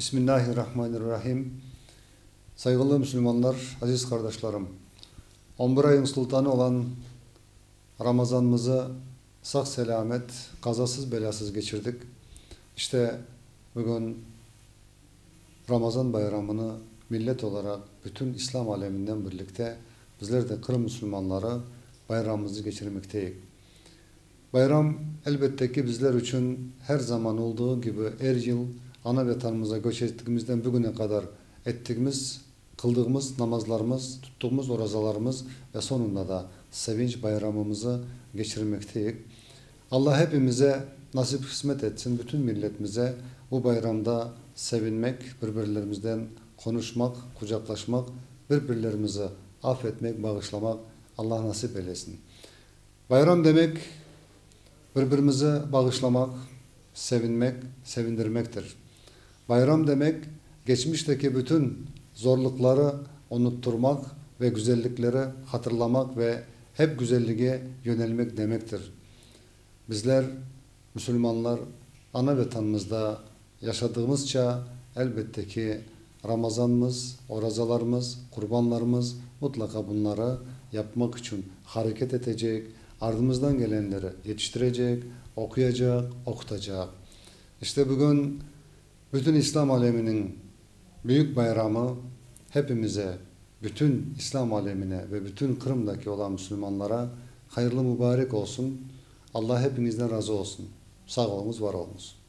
Bismillahirrahmanirrahim. Sayğılı müsülmanlar, aziz qardaşlarım! On bir ayıñ sultanı olan Ramazanımızı sağ-selâmet, qazasız-belâsız keçirdik. İşte, bugün Ramazan bayramını millet olaraq bütün İslâm aleminden birlikte bizler de Qırım müsülmanları bayramımıznı keçirmekteyik. Bayram, elbette ki, bizler içün her zaman olduğı kibi er yıl ana Vetanımıza köç ettigimizden bugüne qadar ettigimiz, qıldığımız namazlarımız, tuttuğımız orazalarımız ve soñunda da sevinç bayramımızı keçirmekteyik. Alla hepimize nasip qısmet etsin, bütün milletimize bu bayramda sevinmek, bir-birlerimizden qonuşmaq, qucaqlaşmaq, bir-birlerimizi af etmek, bağışlamaq Alla nasip eylesin. Bayram demek, bir-birimizi bağışlamaq, sevinmek, sevindirmektir. Bayram demek, geçmişteki bütün zorluqları unutturmaq ve güzellikleri hatırlamaq ve hep güzellige yönelmek demektir. Bizler, müsülmanlar, ana Vetanımızda yaşadığımızça, elbette ki, Ramazanımız, orazalarımız, qurbanlarımız, mutlaqa bunları yapmaq içün hareket etecek, ardımızdan gelenleri yetiştirecek, oquyacaq, oqutacaq. İşte bugün bütün İslâm aleminiñ büyük bayramı hepimize, bütün İslâm alemine ve bütün Qırımdaki olan müsülmanlara hayırlı mübarek olsun. Alla hepiñizden razı olsun. Sağ oluñız, var oluñız.